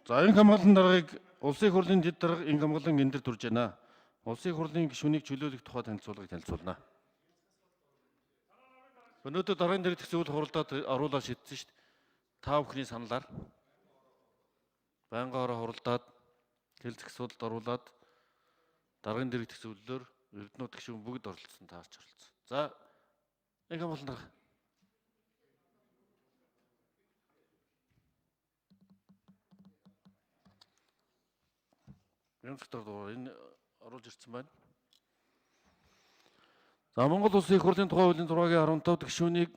За, энэ хамгаалан даргаыг Улсын их хурлын дэд дарга инх хамгаалан энэ дэр дүрж байна. Улсын их хурлын гишүүнийг чөлөөлөх тухай танилцуулгыг танилцуулна. Өнөөдөр даргын дэргэдэх зөвлөл хуралдаад оруулаад шийдсэн шүү дээ. Та бүхний саналаар байнгын ороо хуралдаад хэлцэх асуудалд оруулаад даргын дэргэдэх зөвлөлөөр Эрдэнэт гишүүн бүгд оролцсон, таарч оролцсон. За, инх хамгаалан дарга. Нямцгтар дуугаар энэ оруулж ирсэн байна. За, Монгол Улсын их хурлын тухай хуулийн 6-гийн 15 гишүүнийг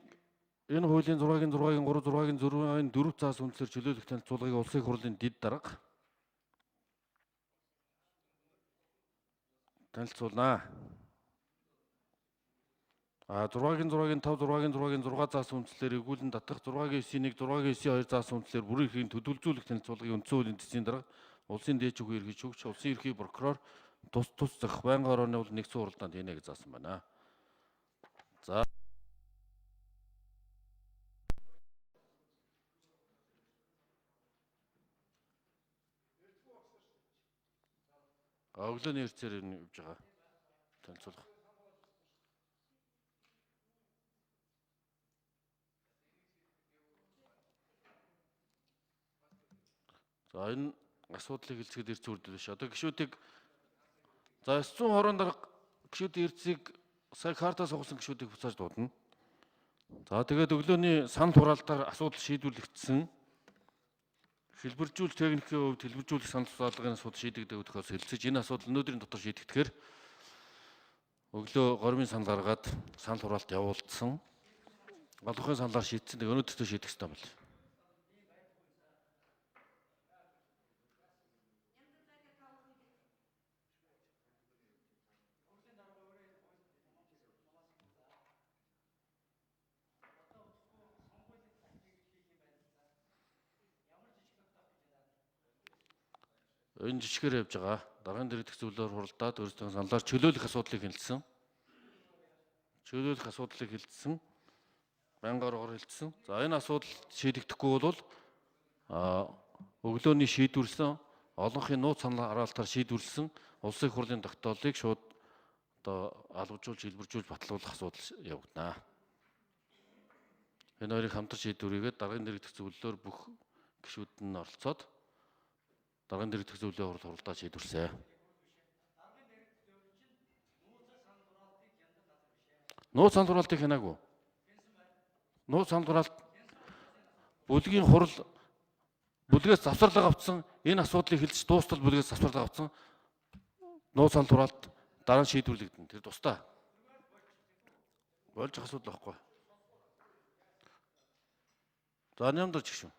энэ хуулийн 6-гийн 6-гийн 3, 6-гийн 6-гийн 4 цаас үндсээр чөлөөлөх танилцуулгыг Улсын их хурлын дэд дарга танилцуулнаа. А 6-гийн 6-гийн 5, 6-гийн 6-гийн 6 заас үндслээр эргүүлэн татах, 6-гийн 9-ийн 1, 6-гийн 9-ийн 2 заас үндслээр бүрийн эрхийг төдөлзүүлэх танилцуулгыг үндсэн хуулийн засгийн дарга, улсын дээд шүүхийн ерхий шүүгч, улсын ерхий прокурор, тус тус зах байнгын орооны бол нэгдсэн хуралдаанд хийнэ гэж заасан байна. За, өглөөний эрцээр явж байгаа танилцуулга. За, энэ асуудлыг хэлцгээд эрц үрдэл биш. Одоо гишүүдийг за 920 дарга гишүүдийн эрцийг сая картаа сонгосон гишүүдийг буцааж дуудана. За, тэгээд өглөөний санал хураалтаар асуудал шийдвэрлэгдсэн. Хэлбэржүүл техникийн хувьд хэлбэржүүлэх санал хураалгын асуудал шийдэгдэг тохиолдол хэлцэж энэ асуудал өнөөдрийн дотор шийдэгдэхээр өглөө гормын санал гаргаад санал хураалт явуулсан. Олонхын саналаар шийдсэн. Тэгээд өнөөдөртөө шийдэх ёстой юм байна. Энэ жишгээр явж байгаа. Даргын дэргэдэх зөвлөлөөр хуралдаад өөрсдийн саналаар чөлөөлөх асуудлыг хэлсэн. Чөлөөлөх асуудлыг хэлсэн. Байнгын оргоор хэлсэн. За, энэ асуудал шийдэгдэхгүй бол өглөөний шийдвэрлсэн олонхын нууц санал хараалтаар шийдвэрлсэн улсын их хурлын тогтоолыг шууд одоо алгажуулж, хэлбэржүүлж батлуулах асуудал явагдана. Энэ хоёрыг хамтар шийдвэрийгээд даргын дэргэдэх зөвлөлөөр бүх гишүүд нь оролцоод даргын дэргэдэх зөвлөлийн хурал хуралдаа шийдвэрлсэн. Нууц санал хураалтыг хянаагүй. Нууц санал хураалт бүлгийн хурал бүлгээс завсарлага авсан, энэ асуудлыг хэлж дуустал бүлгээс завсарлага авсан нууц санал хураалт дараа нь шийдвэрлэгдэнэ. Тэр тусдаа. Болж асуудал байхгүй. За, нямдарч гişүн.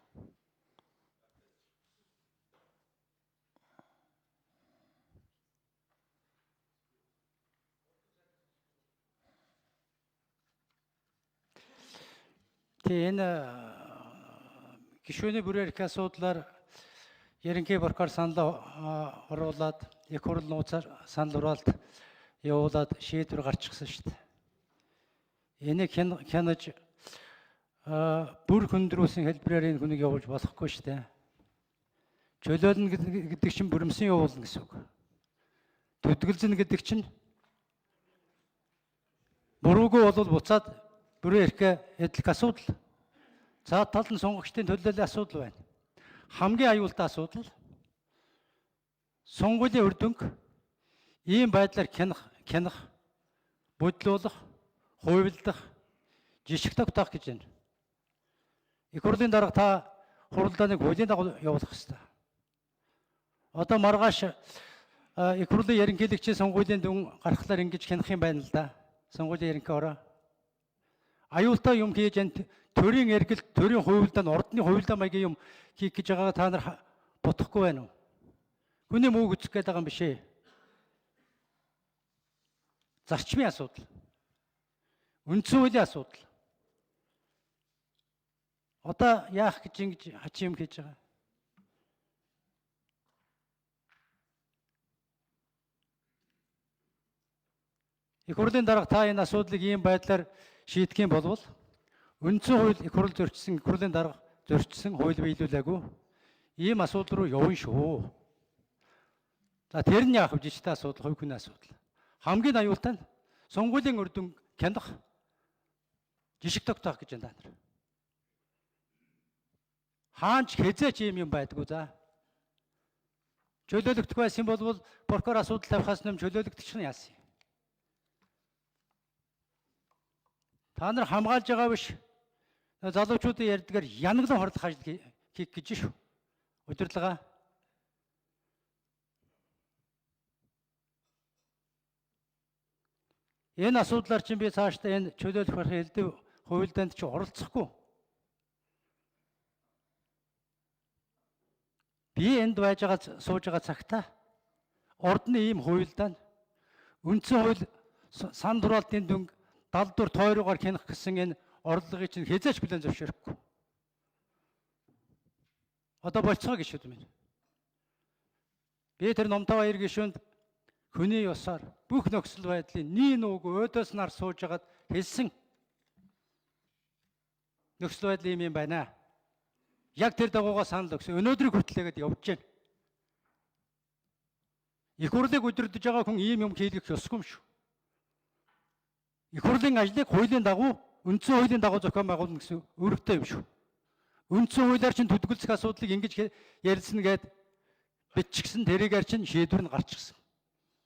Тий, энэ гишүүний бүрээр их асуудлаар ерөнхий прокурор санал оруулаад их хурл нууцаар санал хураалт явуулаад шийдвэр гарчихсан шүү дээ. Энийг хянаж бүр хөндрүүлсэн хэлбэрээр энэ хүнийг явуулж болохгүй шүү дээ. Чөлөөлнө гэдэг чинь бүрэмсэн явуулна гэсэн үг. Төдгөлзөн гэдэг чинь буруугүй бол буцаад бүрэн эрхээ эдлэх асуудал. Цаад тал нь сонгогчдын төлөөллийн асуудал байна. Хамгийн аюултай асуудал сонгуулийн үр дүнг ийм байдлаар хянах, бодлуулах, хувилдах, жишг тогтоох гэж байна. Их хурлын дарга та хуралдааныг хуулийн дагуу явуулах ёстой. Одоо маргааш их хурлын ерөнхийлөгчийн сонгуулийн дүн гаргахлаар ингэж хянах юм байна л да. Сонгуулийн ерөнхий ороо. Аюултай юм хийж энэ төрийн эргэлт, төрийн хувилдаан, ордны хувилдаан маягийн юм хийх гэж байгаагаа та нар бодохгүй байна уу? Хүний мөөг үзэх гээд байгаа юм биш ээ. Зарчмын асуудал. Үндсэн хуулийн асуудал. Одоо яах гэж ингэж хачин юм хийж байгаа. Их хурлын дарга та энэ асуудлыг ийм байдлаар шийдэх юм болвол үндсэн хууль их хурл зөрчсөн, их хурлын дарга зөрчсөн, хууль биелүүлээгүй. Ийм асуудал руу явна шүү. За тэр нь яах вэ? Жижигтэй асуудал, хувь хүний асуудал. Хамгийн аюултай нь сонгуулийн үр дүн хянах жишг тогтоох гэж байна та нар. Хаанч хезээч ийм юм байдгүй за. Чөлөөлөгдөх байсан бол прокурор асуудал тавихаас өмнө чөлөөлөгдчих нь яасан юм. Та нар хамгаалж байгаа биш. Залуучуудын ярьдгаар янаглан хорлох ажил хийх гэж шүү. Удирдлага. Энэ асуудлаар чинь би цаашдаа энэ чөлөөлөх барих элдв хувилдаанд чи оролцохгүй. Би энд байж байгаа сууж байгаа цагтаа ордны ийм хувилдаанд үндсэн хууль сан дураалтын дүнг 74 тойрогоор хянах гэсэн энэ орлогыг чинь хэзээ ч хүлээн зөвшөөрөхгүй. Одоо болцгоо гişүүд минь. Би тэр Номтой баяр гишүүнд хүний ёсоор бүх нөхцөл байдлын нии нууг өөдөөс нар сууж хагаад хэлсэн. Нөхцөл байдал ийм юм байна. Яг тэр дагуугаа санал өгсөн. Өнөөдрийг хүртлээгээд явж байна. Их хурлыг удирдах байгаа хүн ийм юм хийлгэх ёсгүй юм шүү. Их хурлын ажлыг хуулийн дагуу, үндсэн хуулийн дагуу зохион байгуулна гэсэн үүрэгтэй юм шүү. Үндсэн хуулиар чинь түдгэлцэх асуудлыг ингэж ярилцна гэд биччихсэн, тэрийгээр чинь шийдвэр нь гарчихсан.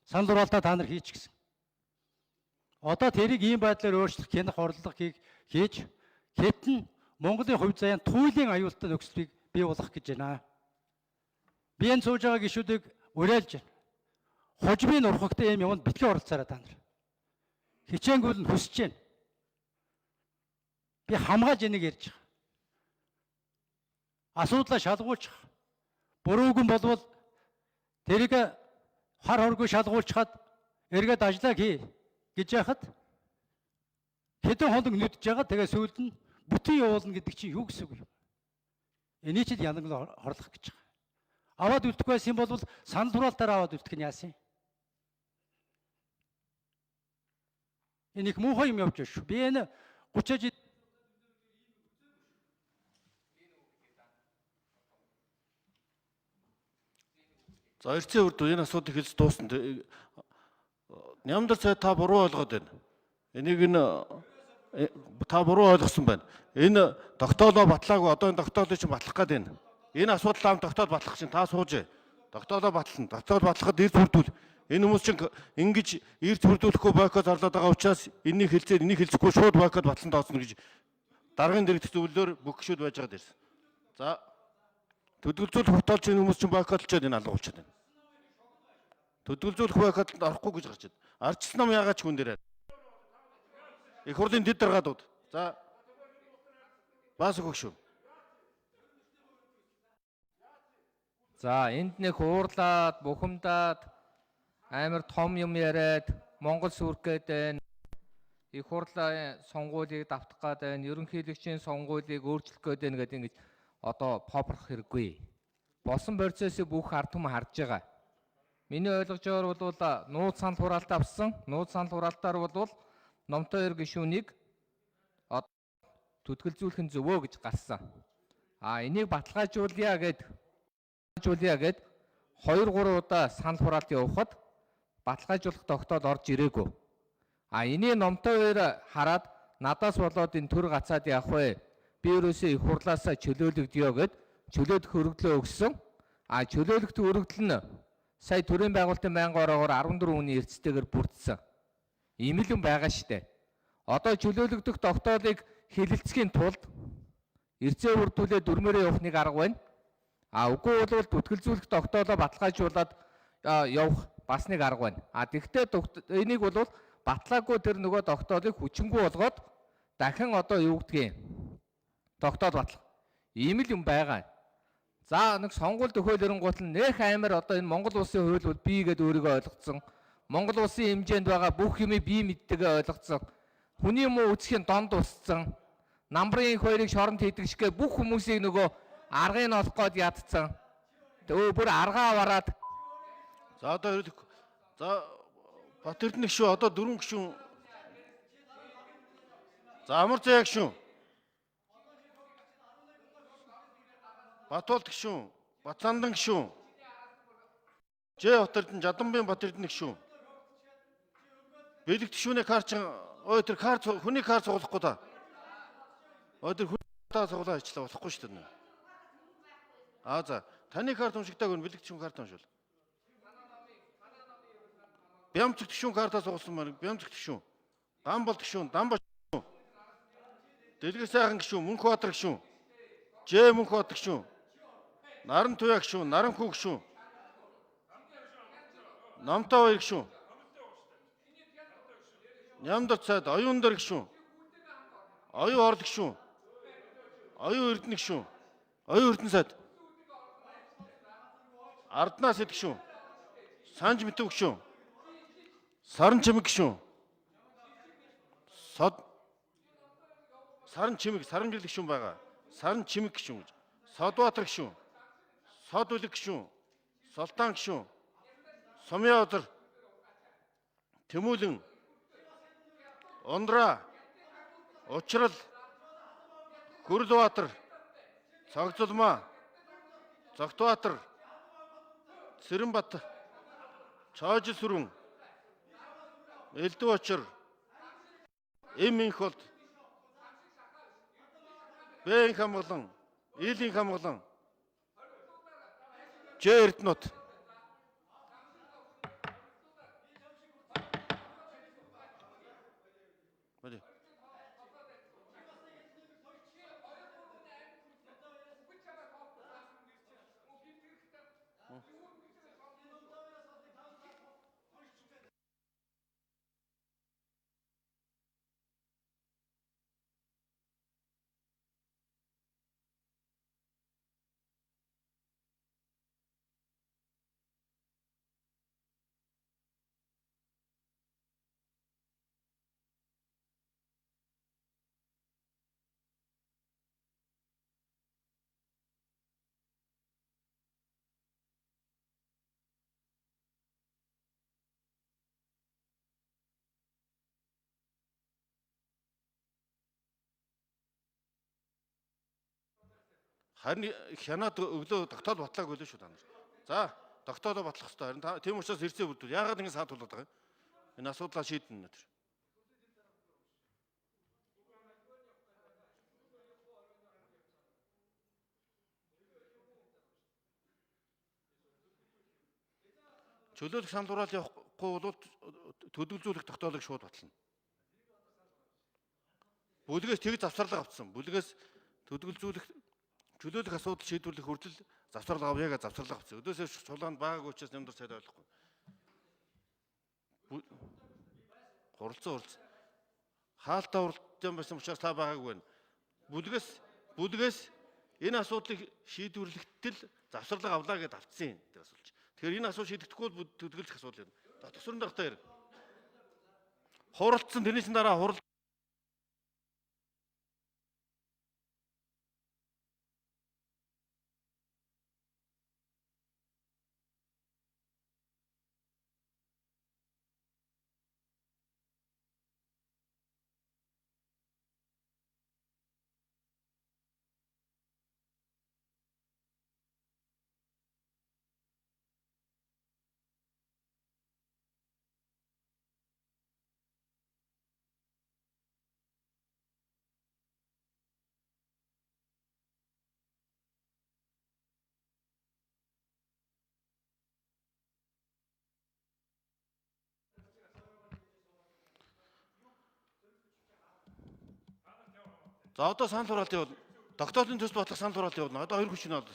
Санал хураалтаа та нар хийчихсэн. Одоо тэрийг ийм байдлаар өөрчлөх, хянах орлого хийж хэдэн Монголын хувь заяан туйлын аюултай нөхцөлийг бий болгох гэж байна. Би энэ сууж байгаа гишүүдийг уриалж байна. Хужмын урхагтай ийм юмд битгий оролцоорой та нар. Хичээнгүүл нь хүсэж байна. Би хамгаалж энийг ярьж байгаа. Асуудлаа шалгуулчих. Буруугүй болвол тэрийг хар хоргүй шалгуулчихад эргээд ажлаа хий гэж яхад хэдэн хоног нүдж байгаа. Тэгээ сүүлд нь бүтэн явуулна гэдэг чинь юу гэсэн үг юм? Эний чинь янаг хорлох гэж байгаа. Аваад үлдэх байсан бол санал хураалтаар аваад үлдэх нь яасан юм? Энэ их муухай юм явж байна шүү. Би энэ 30 жил За эрцэн үрдүү энэ асуудлыг хэлж дуусна. Нямдар цай та буруу ойлгоод байна. Энийг нь та буруу ойлгосон байна. Энэ тогтоолоо батлаагүй, одоо энэ тогтоолыг чинь батлах гээд байна. Энэ асуудал ам тогтоол батлах чинь та сууж. Тогтоолоо батлана. Тогтоол батлахад эрт бүрдүүл. Энэ хүмүүс чинь ингэж эрт бүрдүүлэхгүй бойкот зарлаад байгаа учраас энэний хэлцээр энийг хэлцэхгүй шууд бойкот батлан тооцно гэж даргын дэрэгдэх зөвлөлөөр бүх гишүүд байж байгаад ирсэн. За төдөлзүүлэх тогтоолч энэ хүмүүс чинь бойкотлчоод энэ алга болчиход байна. Төдөлзүүлэх бойкотлонд орохгүй гэж гарч байна. Арчсан нам яагаад ч хүн дээр. Их хурлын дэд даргаадууд. За бас өгөх шүү. За энд нэг уурлаад, бухимдаад амар том юм яриад Монгол сүрх гээд байна. Их хурлын сонгуулийг давтах гээд байна. Ерөнхийлөгчийн сонгуулийг өөрчлөх гээд байна гэдэг ингэж одоо попрох хэрэггүй. Болсон процессыг бүх ард түмэн харж байгаа. Миний ойлгож байгаагаар бол нууц санал хураалт авсан. Нууц санал хураалтаар бол Номтой хоёр гишүүнийг түтгэлзүүлэх нь зөвөө гэж гарсан. А энийг баталгаажуулъя гэд 2 3 удаа санал хураалт явуухад баталгаажуулах тогтоол орж ирээгүй. А энийг Номтой хоёр хараад надаас болоод энэ төр гацаад явах вэ? Би ерөөсөө их хурлаасаа чөлөөлөгдөё гэд чөлөөлөх өргөдлөө өгсөн. А чөлөөлөх өргөдөл нь сая төрийн байгуулалтын байнгын ороогоор 14 хүний эрсдэлээр бүрдсэн. Ийм л юм байгаа штэ. Одоо чөлөөлөгдөх тогтоолыг хэлэлцэхийн тулд эрзээ бүрдүүлээ дүрмээрээ явах нэг арга байна. А үгүй бол түтгэлзүүлэх тогтоолоо баталгаажуулаад явах бас нэг арга байна. А тэгвэл энийг бол батлаагүй тэр нөгөө тогтоолыг хүчингү болгоод дахин одоо юу гэдгийг тогтоол батлах. Ийм л юм байгаа. За нэг сонгуул төхөөлөрөнгуут нь нэх амар одоо энэ Монгол улсын хууль бол бий гэдээ өөрийгөө ойлгоцсон. Монгол улсын хэмжээнд байгаа бүх юмыг бий мэдтэйгээ ойлгоцсон. Хүний муу үсхийн донд усцсан. Намрын их хоёрыг шоронд хийдэг шигэ бүх хүмүүсийг нөгөө аргыг нь олох гээд ядцсан. Өө бүр аргаа аваад. За одоо хэрэг. За Бат Эрдэнэ гишүүн одоо дөрвөн гишүүн. За Амар заяа гишүүн. Батуулт гишүүн. Бацандан гишүүн. Ж Батэрдэн Жаданбын Батэрдэн гишүүн. Бэлэг гишүүний карт чин ой тэр карт хүний карт цуглахгүй та. Ой тэр хүний та цуглаа ичлээ болохгүй шүү дээ. Аа за таны карт уншигдааг өн бэлэг гишүүн карт уншвал. Бямцэг гишүүн картаа цугласан маань Бямцэг гишүүн. Гамбол гишүүн, Дамба гишүүн. Дэлгэр сайхан гишүүн, Мөнхбаатар гишүүн. Ж Мөнхбаатар гишүүн. Наран Туяа гишүүн, Наранхүү гишүүн. Номтой баяр гишүүн. Нямдар цайд оюун дээр гишүүн. Оюун орл гишүүн. Оюун Эрдэнэ гишүүн. Оюун Эрдэнэ сайд. Арднаас хэд гишүүн. Санж Митв гишүүн. Саран чимэг гишүүн. Сод Саран чимэг, саран гэрэл гишүүн байгаа. Саран чимэг гишүүн гэж. Содбаатар гишүүн. Сод үлэг гишүүн. Султан гишүүн. Сумья өдөр. Тэмүүлэн. Ундраа. Учрал. Хөрөлбаатар. Цогцолмаа. Цогтбаатар. Цэрэнбат. Чоожил сүрэн. Элдв очир. Эм инх болд. Б инх хамглан. Ил инх хамглан. Ж Эрдэнэт. Боли. Харин хянаад өглөө тогтоол батлаагүй лээ шүү та нар. За, тогтоолоо батлах хэрэгтэй. Харин та тийм учраас хэрцээ бүрдүүл. Яагаад ингэ саат болоод байгаа юм? Энэ асуудлаа шийднэ өнөөдөр. Чөлөөлөх санал хураал явахгүй бол төлөвлөжүүлэх тогтоолыг шууд батлана. Бүлгээс тэг завсарлага авцсан. Бүлгээс төлөвлөжүүлэх чөлөөлөх асуудал шийдвэрлэх хүртэл завсарлага авъя гэж завсарлага авсан. Өдөөсөө чулаанд байгаагүй учраас нэмдэр сайд ойлгохгүй. Хуралцсан хуралцсан. Хаалтаа уралдсан байсан учраас та байгаагүй байна. Бүлгээс энэ асуудлыг шийдвэрлэхтэл завсарлага авлаа гэдээ авцсан юм. Тэр асуулч. Тэгэхээр энэ асуудал шийдэгдэхгүй бол төлөвлөх асуудал юм. Дотгосрон даргатай ярь. Хуралцсан тэрнийхэн дараа хурал За одоо санал хураалт явуул. Тогтоолын төсөл батлах санал хураалт явуулна. Одоо хоёр хүчин олно.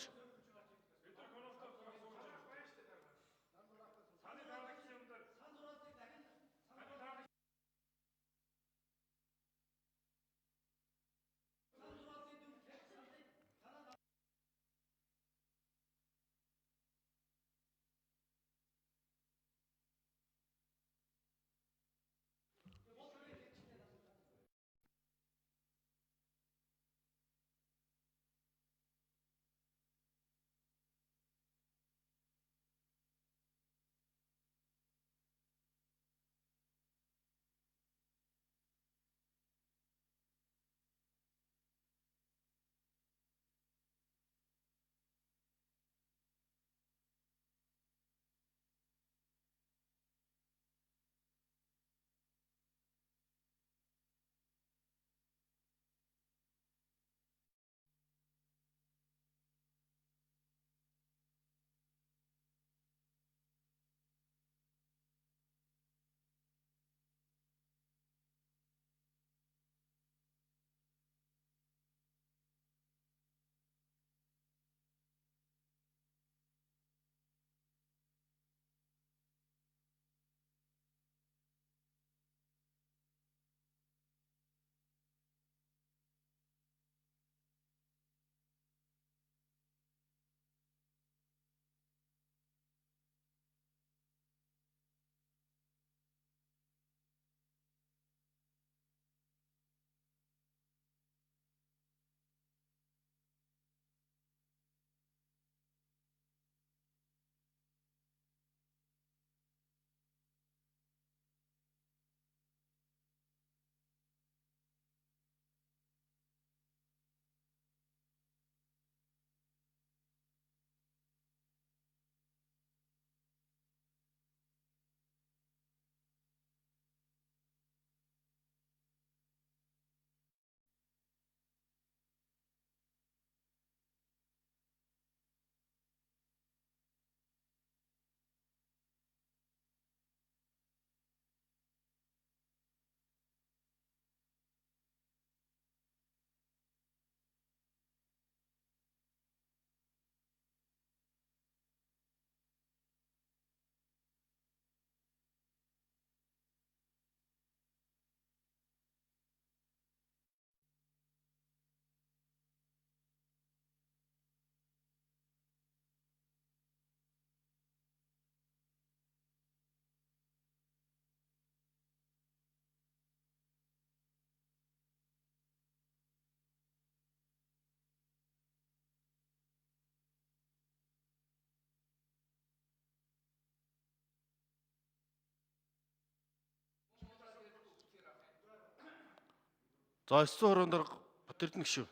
За 920 дарга Батэрдэн гишүүн.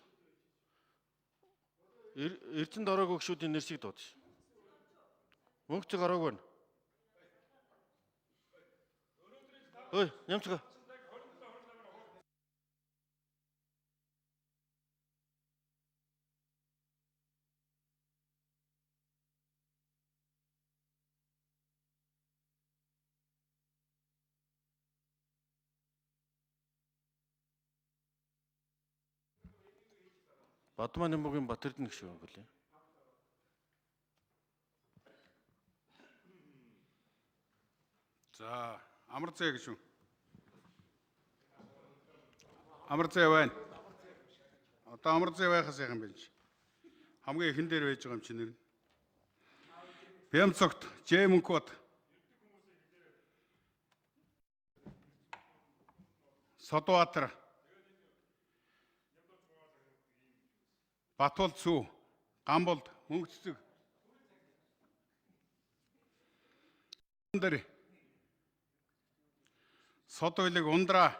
Эрдэнэт ороогүй гишүүдийн нэрсийг дуудаж. Мөнгө цэг ороогүй байна. Ой, нямцгаа. Бадмаа Нямбугийн Батэрдэн гишүүн гэлээ. За, амар зэ гэж үү. Амар зэ байна. Одоо амар зэ байхаас яхан бэ чи. Хамгийн ихэн дээр байж байгаа юм чи нэр. Бямцогт Ж мөнхөд. Содбаатар. Батул цүү. Гамболд мөнгө цэцэг. Дээр Сод уйлаг ундраа.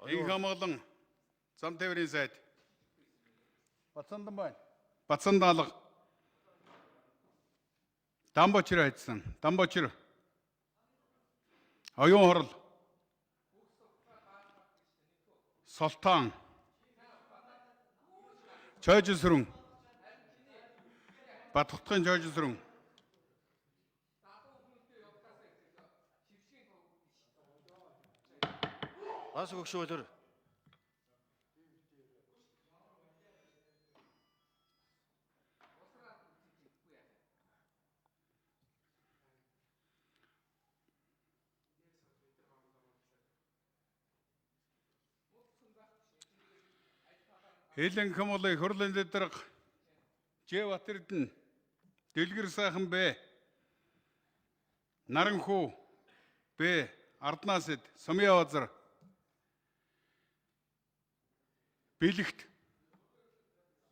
Инх хамгаалан зам тээврийн сайд. Бацандан байна. Бацан даалга. Дамбочир айдсан. Дамбочир. Оюун хорол. Солтан. Чойжсүрэн. Батхтгын чойжсүрэн. Бас өгшөөлөр. Хилэн хэмэл хурлын дэдрэг Ж Батэрдэн Дэлгэр сайхан Б Наранхүү Б Арднаас эд Сумья базар Бэлэгт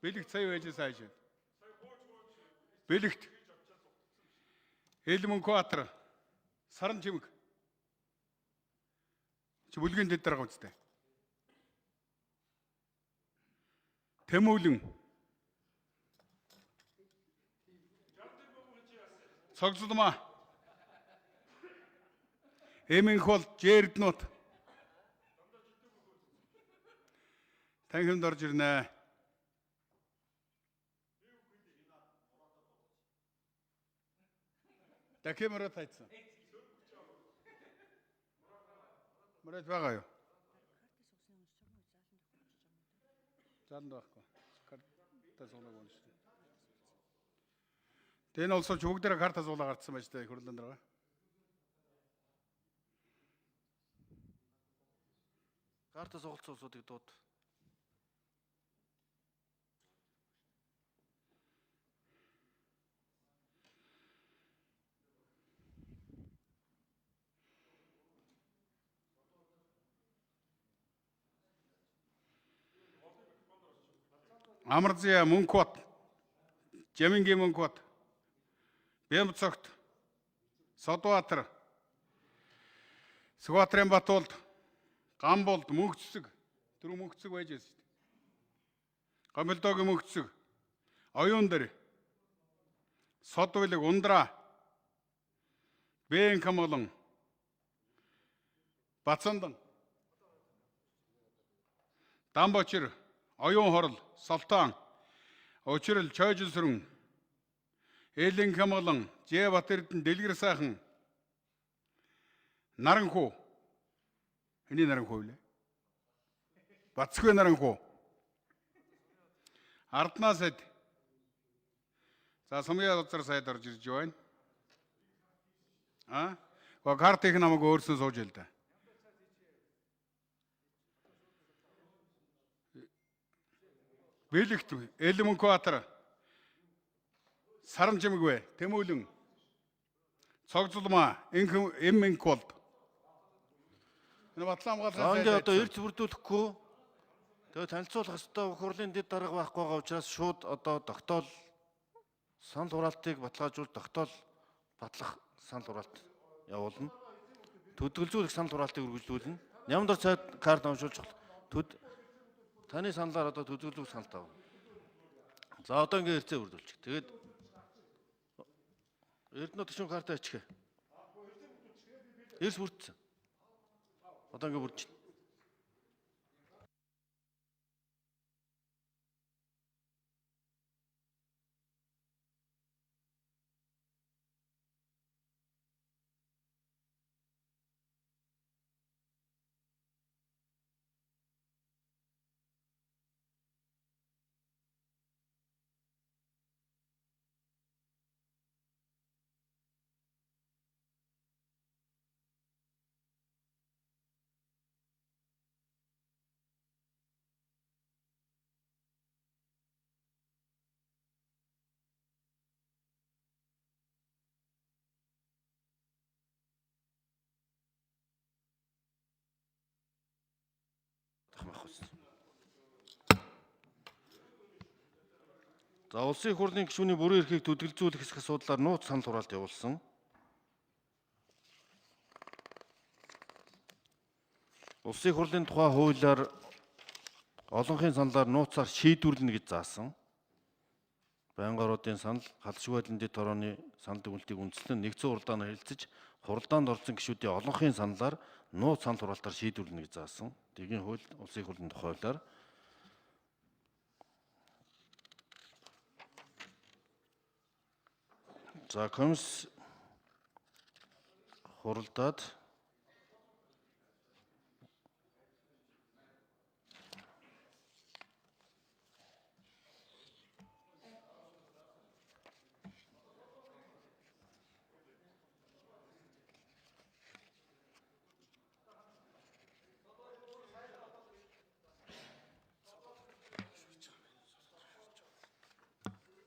Бэлэгт сая байж сайж. Бэлэгт Хэл Мөнхбаатар Саран чимэг Чи бүлгийн дэд дарга үстэй. Тэмүүлэн Цогцлмаа Эмэнх бол Жэрднут Танхимд орж ирнэ. Дахин мөрөд хайцсан. Мөрөд байгаа юу? Зааланд байхгүй. Карта суулгааг байна шүү дээ. Тэгээ энэ улсууч бүгдээрээ карта суулгаа гарцсан байж таа хурлын дараа. Карта суулцсан улсуудыг дууд. Амарзия Мөнхбат, Жамингийн Мөнхбат, Бямцогт, Содбаатар, Сүхбаатарын Батуулд, Гамболд мөнх цэцэг, түрүү мөнх цэцэг байж байсан шүү дээ. Гомилдогийн мөнх цэцэг, Оюун дээр, Сод уйлаг ундраа, Бэн хамгаалан, Бацандан, Дамбочир, Оюун хорол, Солтон, Учрал Чойжсүрэн, Элэн хамгаалан, Ж Батэрдэн Дэлгэр сайхан, Наранхуу. Эний наранхуу вэ? Бацгүй наранхуу. Арднаас эд. За сумын газар сайд орж ирж байна. А? Гоо карт их намайг өөрсөн сууж ил да. Бэлэгт Элмөнхбаатар Саран чимэгвэ Тэмүүлэн Цогцлмаа инх эм инх болд. Энэ батлан За хамгаалсан ингээ сайд одоо айдсан. эрт бүрдүүлэхгүй. Тэгээ танилцуулах ёстой хурлын дэд дарга байхгүй байгаа учраас шууд одоо тогтоол санал хураалтыг баталгаажуул тогтоол батлах санал хураалт явуулна. Төдөлзүүлэх санал хураалтыг үргэлжлүүлнэ. Нямдар цайд карт уншуулж төд таны саналаар одоо төдөлзүүлэх санал тавна. За одоо ингээ хэрцээ бүрдүүлчих. Тэгээд Эрдэнэ гишүүн картаа ачих. Эрс бүрдсэн. Одоо ингээ бүрдэж байна. За улсын их хурлын гишүүний бүрэн эрхийг төдөлзүүлэх хэсэг асуудлаар нууц санал хураалт явуулсан. Улсын их хурлын тухай хуулиар олонхын саналаар нууцаар шийдвэрлэнэ гэж заасан. Байнгын оруудын санал, Халшгүй байдлын дэд хорооны санал дүгнэлтийг үндэслэн нэгдсэн хуралдаанаар хэлэлцэж, хуралдаанд оролцсон гишүүдийн олонхын саналаар нууц санал хураалтаар шийдвэрлэнэ гэж заасан. Дэгийн хууль, улсын их хурлын тухай хуулиар За комисс хуралдаад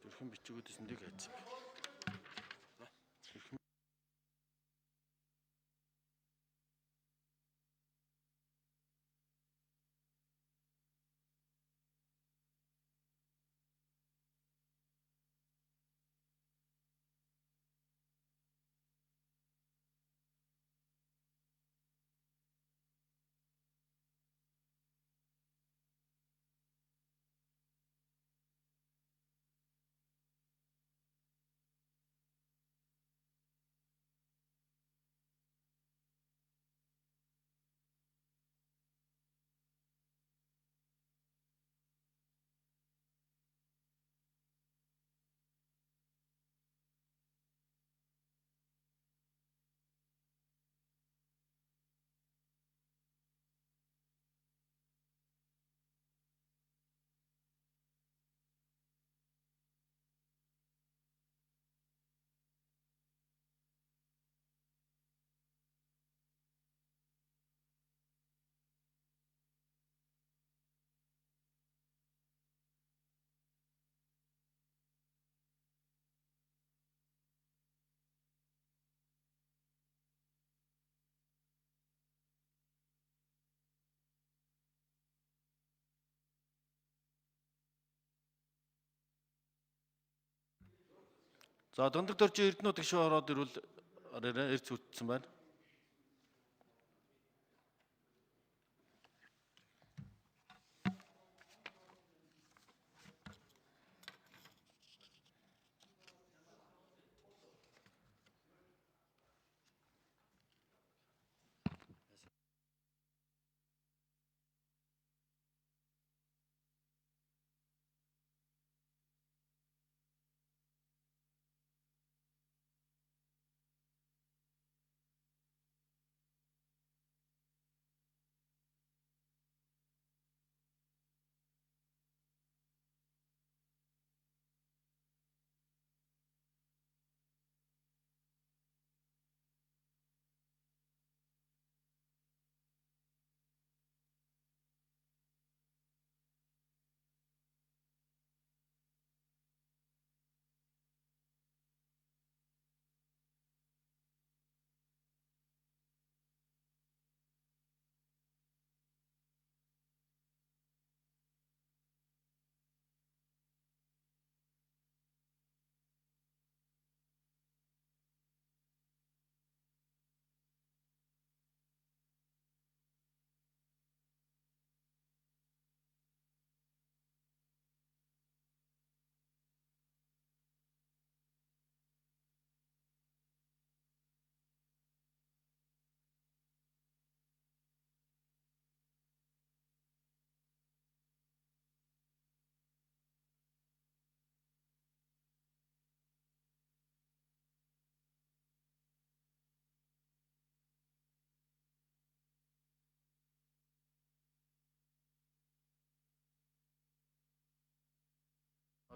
Тэрхэн бичигүүдээс нэг хайцсан. За Дондог доржийн Эрдэнэ гишүүн ороод ирвэл арай эрс хүртсэн байна.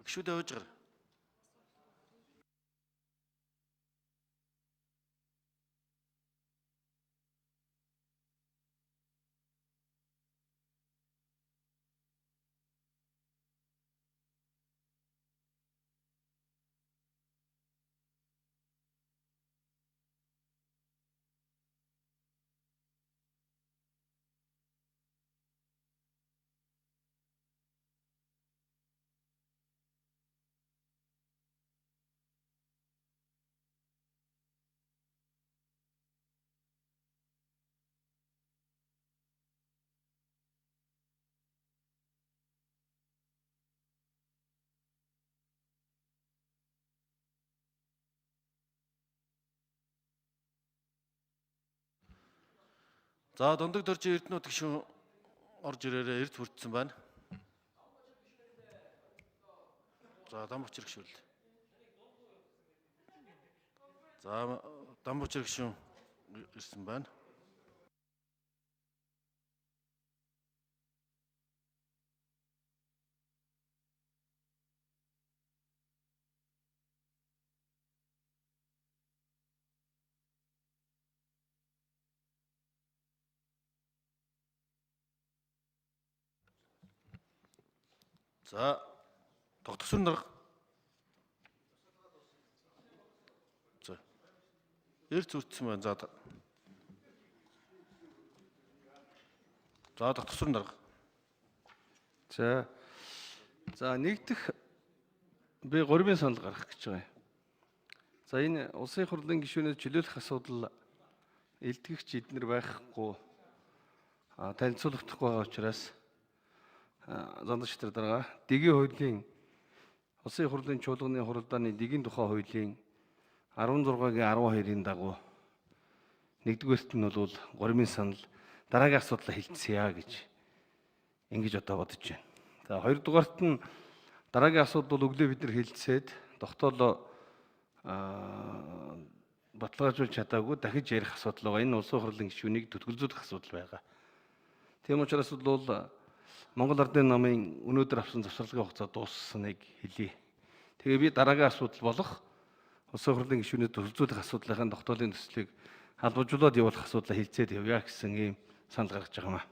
Гишүүдээ уйж гар. За Дундаг дөржин Эрдэнэт гишүүн орж ирээрээ эрт хүртсэн байна. За Дамбучир гишүүл. За Дамбучир гишүүн ирсэн байна. За тогтсон дарга. За. Эрт зүртсэн байна. За. За тогтсон дарга. За. За нэгдэх би гурвын санал гаргах гэж байгаа юм. За энэ улсын хурлын гишүүнээс чөлөөлөх асуудал илтгэгч эднэр байхгүй танилцуулахдаггүй байгаа учраас зандаш тэр дарга дэгийн хуулийн улсын хурлын чуулганы хуралдааны дэгийн тухай хуулийн 16-гийн 12-ын дагуу нэгдүгээрт нь бол гурвын санал дараагийн асуудлаа хилцъя гэж ингэж одоо бодож байна. За хоёрдугаарт нь дараагийн асуудал бол өглөө бид нар хилцээд тогтоолоо баталгаажуулж чадаагүй дахиж ярих асуудал байгаа. Энэ улсын хурлын гишүүнийг төтгөлзүүлэх асуудал байгаа. Тийм учраас бол Монгол Ардын намын өнөөдөр авсан завсарлагын хугацаа дууссаныг хэлье. Тэгээ би дараагийн асуудал болох улсын хурлын гишүүнээ төлөвлөх асуудлынхаа тогтоолын төслийг халбажуулаад явуулах асуудлаа хилцээд явъя гэсэн ийм санал гаргаж байгаа юм аа.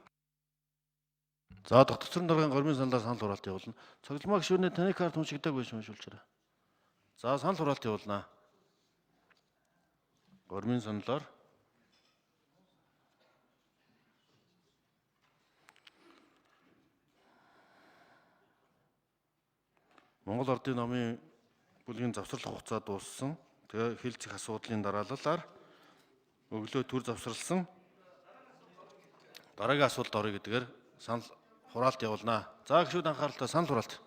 За тогтцорн даргын гормын саналаар санал хураалт явуулна. Цогломоо гишүүнээ таны карт уншигдаг байж уншуулчаарай. За санал хураалт явуулнаа. Гормын саналаар Монгол Ардын намын бүлгийн завсарлах хугацаа дууссан. Тэгээ хилцэх асуудлын дараалалаар өглөө төр завсарласан. Дараагийн асуудалд оръё гэдгээр санал хураалт явуулнаа. За гишүүд анхааралтай санал хураалт.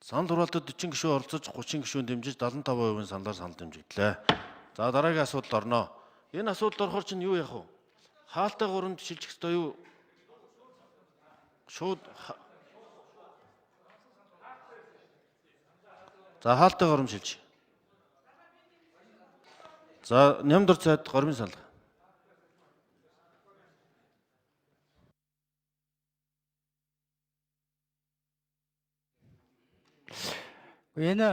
Санал хураалтад 40 гишүүн оролцож 30 гишүүн дэмжиж 75% саналаар санал дэмжигдлээ. За дараагийн асуудал орно. Энэ асуудалд орохоор чинь юу яах вэ? Хаалтай горимд шилжих ёстой юу? Шууд За хаалтай горим шилж. За Нямдар цайд гормын санал. Энэ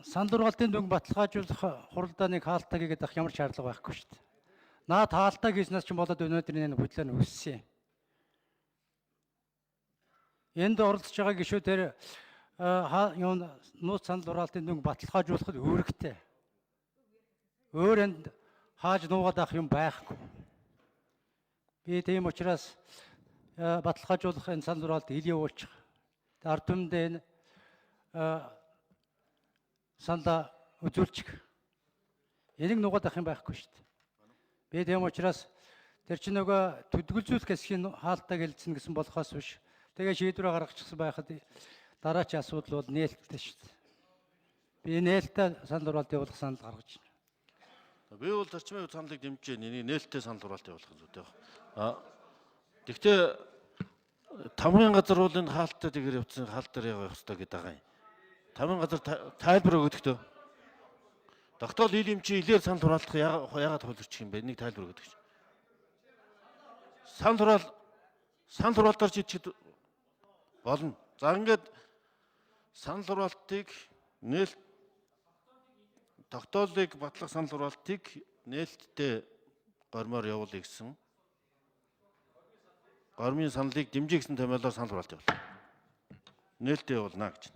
санал хураалтын дүнг баталгаажуулах хуралдааныг хаалтаа хийгээд авах ямар шаардлага байхгүй шүү дээ. Наад хаалтаа хийснээс ч болоод өнөөдөр энэ бүтлээ нь өссөн юм. Энд оролцож байгаа гишүүдээр юу нууц санал хураалтын дүнг баталгаажуулахад үүрэгтэй. Өөр энд хааж нуугаад авах юм байхгүй. Би тийм учраас баталгаажуулах энэ санал хураалт ил явуулчих. Ард түмэндээ энэ саналаа үзүүлчих. Энийг нугаад авах юм байхгүй шүү дээ. Би тийм учраас тэр чинь нөгөө төдгөлзүүлэх хэсгийн хаалтаа гэлцэн гэсэн болохоос биш. Тэгээ шийдвэр гаргачихсан байхад дараачийн асуудал бол нээлттэй шүү дээ. Би нээлттэй санал хураалт явуулах санал гаргаж байна. Би бол зарчмын саналыг дэмжиж байна. Энийг нээлттэй санал хураалт явуулах зүйтэй байна. Тэгвэл Тамгын газар бол энэ хаалттай тэгэр явцсан хаалт дээр явах ёстой гэдэг байгаа юм. Тамгын газар тайлбар өгдөг. Тогтоол ил юм чи илээр санал хураалтах яагаад хуйлрчих юм бэ? Энийг тайлбар өгдөг. Санал хураалтаар шийдэхэд болно. За ингээд санал хураалтыг нээлт тогтоолыг батлах санал хураалтыг нээлттэй гормоор явуулъя гэсэн. Гормын саналыг дэмжих гэсэн томьёолоор санал хураалт явуулна. Нээлттэй явуулна гэж.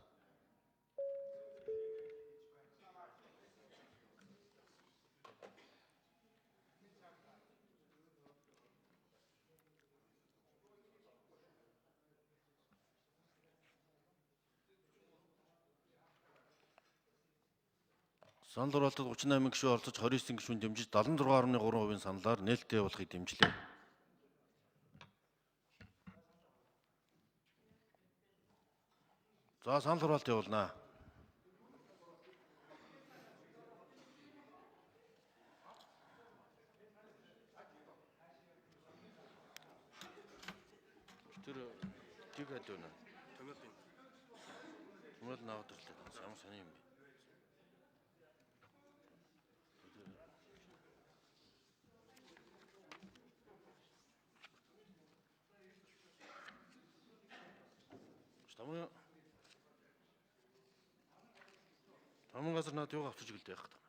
Санал хураалтад 38 гишүүн оролцож 29 гишүүн дэмжиж 76.3% саналаар нээлттэй явуулахыг дэмжлээ. За санал хураалт явуулнаа. Тэр тийг аль вэ? Томьёол наваад ирлээ. Ямар сони юм бэ? Тамгын газар наад юуг авчиж гэлдэ яах гэдэг.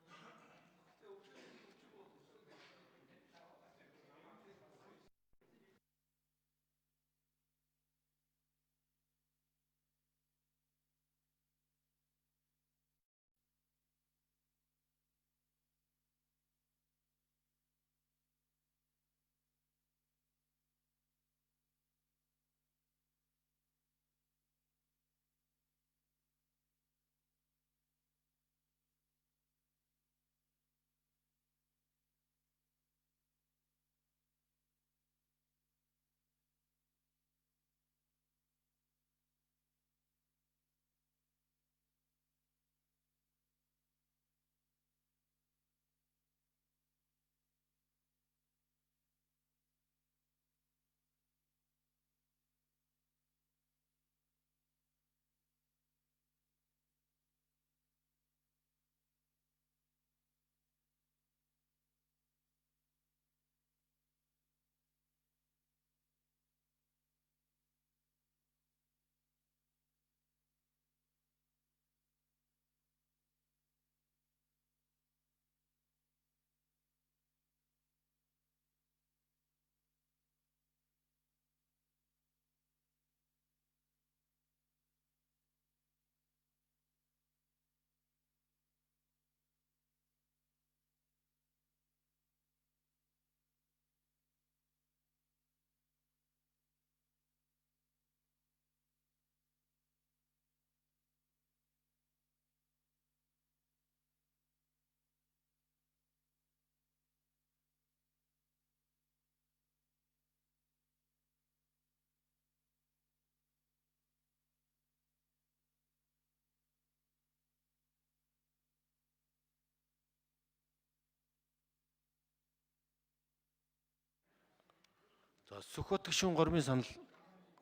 За Сүхбат гишүүн гормын санал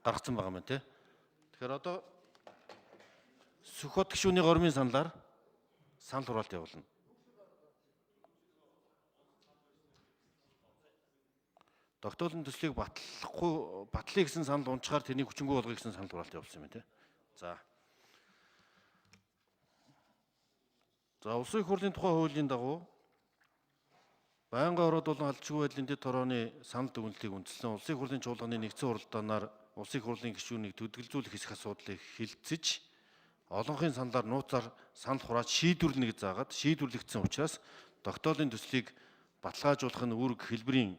гаргацсан байгаа юм тий. Тэгэхээр одоо Сүхбат гишүүний гормын саналаар санал хураалт явуулна. Тогтоолын төслийг батлахгүй батлая гэсэн санал унчгаар тэрнийг хүчингүй болгоё гэсэн санал хураалт явуулсан юм тий. За. За улсын их хурлын тухай хуулийн дагуу байнгын ороод болон алчгүй байдлын дэд хорооны санал дүгнэлтийг үндэслэн улсын их хурлын чуулганы нэгдсэн хуралдаанаар улсын их хурлын гишүүнийг төдөлзүүлэх хэсэх асуудлыг хилцэж олонхын саналаар нууцаар санал хурааж шийдвэрлэнэ гэж заагаад шийдвэрлэгдсэн учраас тогтоолын төслийг баталгаажуулах нь үүрэг хэлбэрийн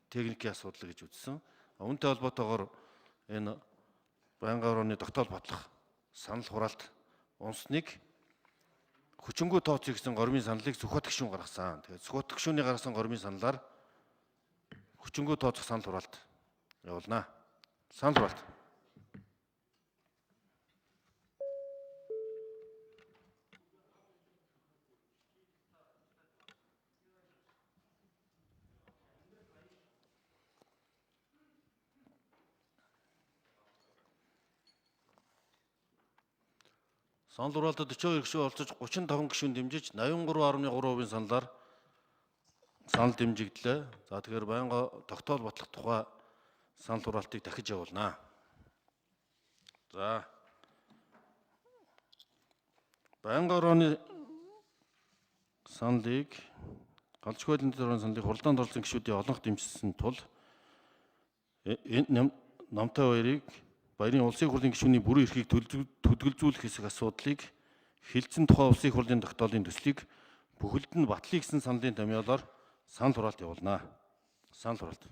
техникийн асуудал гэж үзсэн. Үүнтэй холбоотойгоор энэ байнгын орооны тогтоол батлах санал хураалт унсныг хүчингүй тооцъё гэсэн гормын саналыг Сүхбат гишүүн гаргасан. Тэгээд Сүхбат гишүүний гаргасан гормын саналаар хүчингүй тооцох санал хураалт явуулнаа. Санал хураалт. Санал хураалтад 42 гишүүн оролцож 35 гишүүн дэмжиж 83.3% саналаар санал дэмжигдлээ. За тэгэхээр байнга тогтоол батлах тухай санал хураалтыг дахиж явуулнаа. За байнгын орооны саналыг Галзуу байдлын орооны саналыг хуралдаанд оролцсон гишүүдийн олонх дэмжсэн тул энэ Номтой баярыг баярын улсын хурлын гишүүний бүрэн эрхийг төдгөлзүүлэх хэсэг асуудлыг хилцэн тухай улсын хурлын тогтоолын төслийг бүхэлд нь батлая гэсэн саналын томьёолоор санал хураалт явуулнаа. Санал хураалт.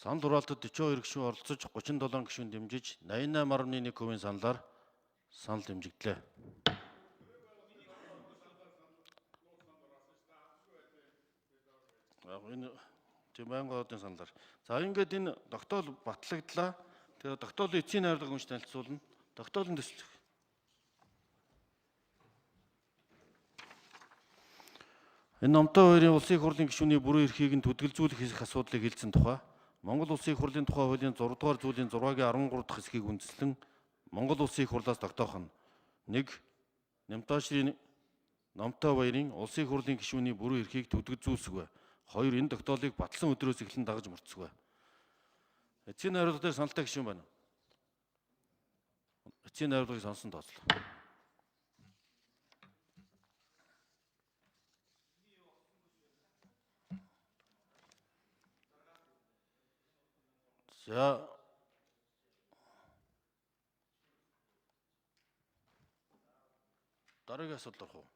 Санал хураалтад 42 гишүүн оролцож 37 гишүүн дэмжиж 88.1% саналаар санал дэмжигдлээ. Яг энэ тийм байнгын одын саналаар. За ингээд энэ тогтоол батлагдлаа. Тэгээ тогтоолын эцсийн найрлага унш танилцуулна. Тогтоолын төслөх. Энэ Номтой хоёрын улсын хурлын гишүүний бүрэн эрхийг нь төдөлзүүлэх хэсэх асуудлыг хэлсэн тухай Монгол Улсын их хурлын тухай хуулийн 6 дугаар зүйлийн 6-гийн 13 дахь хэсгийг үндэслэн Монгол Улсын их хурлаас тогтоох нь 1. Нямтаашрын Номтой баярын Улсын их хурлын гишүүний бүрэн эрхийг төдөлзүүлсэв. 2. Энэ тогтоолыг батлсан өдрөөс эхлэн дагаж мөрдсөв. Эцсийн найруулга дээр саналтай гишүүн байна уу? Эцсийн найруулгыг сонсон тооцлоо. За дараагийн асуудал орох уу?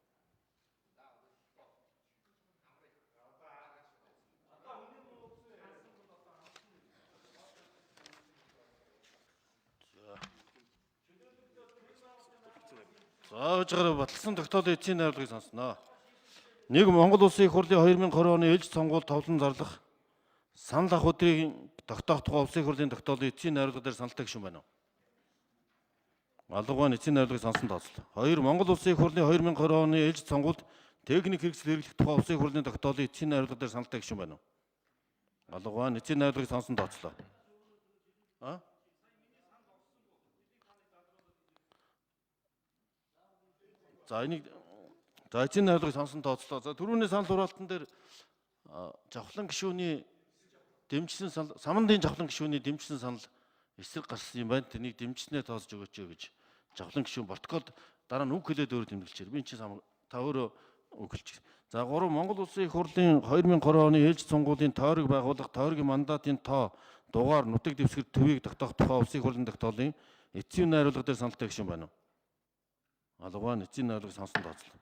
За өжгөр баталсан тогтоолын эцсийн найруулгыг сонсноо. Нэг Монгол Улсын их хурлын 2020 оны ээлж сонгуул товлон зарлах санал авах өдрийн тогтоох тухай Улсын их хурлын тогтоолын эцсийн найруулга дээр саналтай гишүүн байна уу? Алгаван эцсийн найруулгыг сонсон тооцлоо. 2 Монгол Улсын их хурлын 2020 оны ээлж сонгуульд техник хэрэгсэл хэрэглэх тухай Улсын их хурлын тогтоолын эцсийн найруулга дээр саналтай гишүүн байна уу? Алгаван эцсийн найруулгыг сонсон тооцлоо. А? За энийг за эцсийн найруулгыг сонсон тооцлоо. За түрүүний санал хураалтан дээр жавхлан гишүүний дэмжсэн санал самандын жавхлан гишүүний дэмжсэн санал эсрэг гарсан юм байна. Тэнийг дэмжснээ тооцож өгөөч гэж жавхлан гишүүн протоколд дараа нь үг хэлээд өөрөө тэмдэглэжээ. Би энэ чинь та өөрөө үг хэлчих. За 3 Монгол Улсын их хурлын 2020 оны ээлж сонгуулийн тойрог байгуулах тойргийн мандатын тоо дугаар нутаг дэвсгэр төвийг тогтоох тухай Улсын их хурлын тогтоолын эцсийн найруулга дээр саналтай гишүүн байна уу? Алгаван эцсийн найруулгыг сонсон тооцлоо.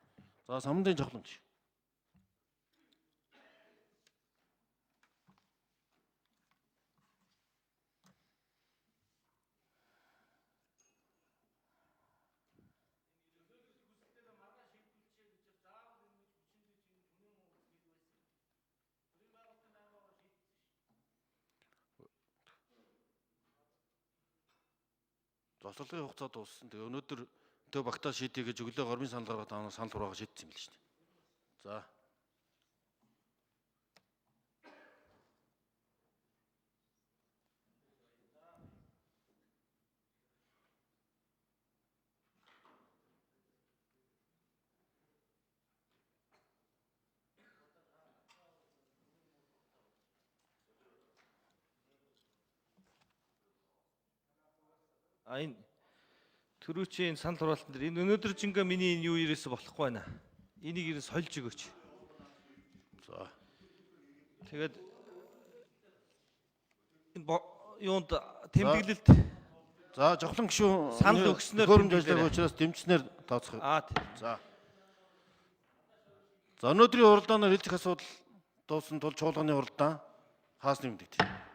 За самандын жавхлан гишүүн. Зослолгын хугацаа дууссан. Тэгээ өнөөдөр төв багтаа шийдье гэж өглөө гормын санал гаргаад таанаа санал хураага шийдсэн юм л шүү дээ. За. А энэ түрүүчийн санал хураалтан дээр энэ өнөөдөр жингээ миний энэ юу ирээсэ болохгүй байна. Энийг ерэн сольж өгөөч. За. Тэгээд энэ юунд тэмдэглэлт За жавхлан гишүүн Санал өгснөөр төхөөрөмж тэмдэглээрэй. ажиллаагүй учраас дэмжснээр тооцох. Аа тий. За. За өнөөдрийн хуралдаанаар хэлцэх асуудал дууссан тул чуулганы хуралдаан хаас нэмэгдэв.